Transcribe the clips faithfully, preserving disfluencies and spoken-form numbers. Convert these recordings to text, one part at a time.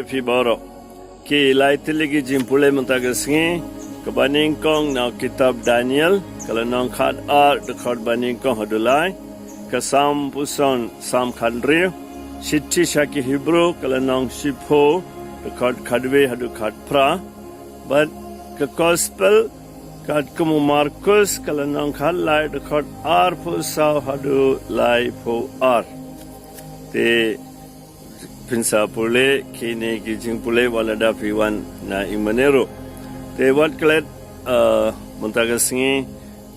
Phi baroh. Ki lai tylli ki jingpule mynta ka sngi, kaba nyngkong na kitab Daniel, ka lynnong khat ar, dkhot ba nyngkong haduh lai, ka Salm phew san, Salm khat hynriew, Shithi sha ki Hebru, ka lynnong shiphew, dkhot khat wei haduh khat phra, bad ka Gospel katkum u Markus, ka lynnong khat lai, dkhot arphew saw haduh laiphew ar. Te phin sa pule kine ki jingpule wat lada phi wan na ïing mane ruh. Te wat klet, uh, mynta ka sngi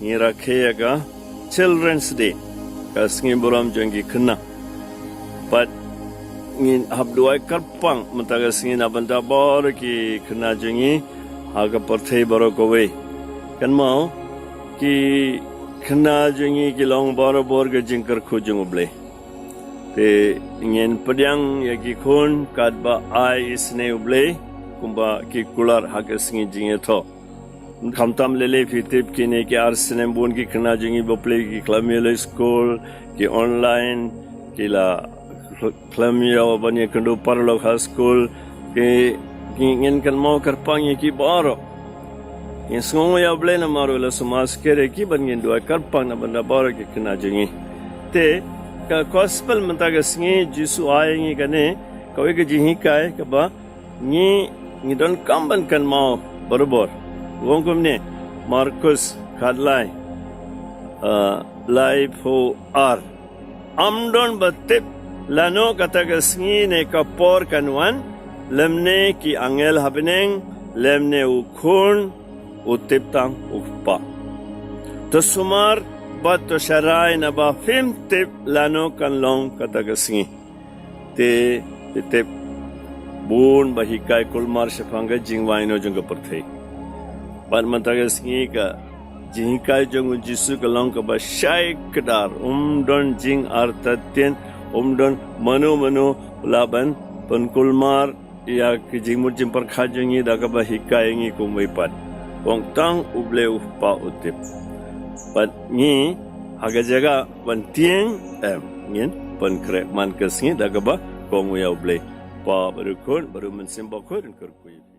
ngi rakhe ïa ka Children's Day, ka sngi burom jong ki khynnah. Bad ngin hap duwai kyrpang mynta ka sngi na bynta baroh ki khynnah jong ngi ha ka pyrthei baroh kawei. Kynmaw, ki khynnah jong ngi ki long barabor ka jingkyrkhu jong U Blei. Te ngin pdiang ïa ki khun katba ai isynei U Blei, kumba ki kular ha ka sngi jingïathoh. Khamtam lei lei phi tip kine ki ar snem bun ki khynnah jong ngi bapli ki khlem ïoh skul, ki online, ki la khlem ïoh ban ïakynduh paralok ha skul, ki, ki ngin kynmaw kyrpang ïa ki baroh. Ngin sngew ïa U Blei namar u la sumar skhem ïa ki bad ngin duwai kyrpang na bynta baroh ki khynnah jong ngi. Te ka Gospel mynta ka sngi Jisu ai ngi kane, kawei ka jinghikai kaba ngi, ngi donkam ban kynmaw barabor. U ong kumne, Markus khat lai, uh, laiphew ar. Ym don ba tip lano kata ka sngi ne ka por kan wan, lymne ki angel ha bneng, lymne u Khun, u tip tang u Kpa. To sumar bad to sharai naba phim tip lano kan long kata ka sngi. Te, te tip bun ba hikai kulmar shaphang ka jingwan noh jong ka pyrthei. Bad mynta ka sngi ka jinghikai jong u Jisu ka long kaba shai kdar, um don jingartatien, um don mano mano lah ban pynkulmar ïa ki jingmut jingpyrkhat jong ngi da kaba hikai ngi kumwei pat. Ong tang U Blei u Kpa u tip. Bad ngi ha ka jaka ban tieng, em, ngin pynkhreh man ka sngi da kaba kohnguh ïa U Blei. Kpa bad u Khun bad u Mynsiem Bakhuid, un kyrkhu ïa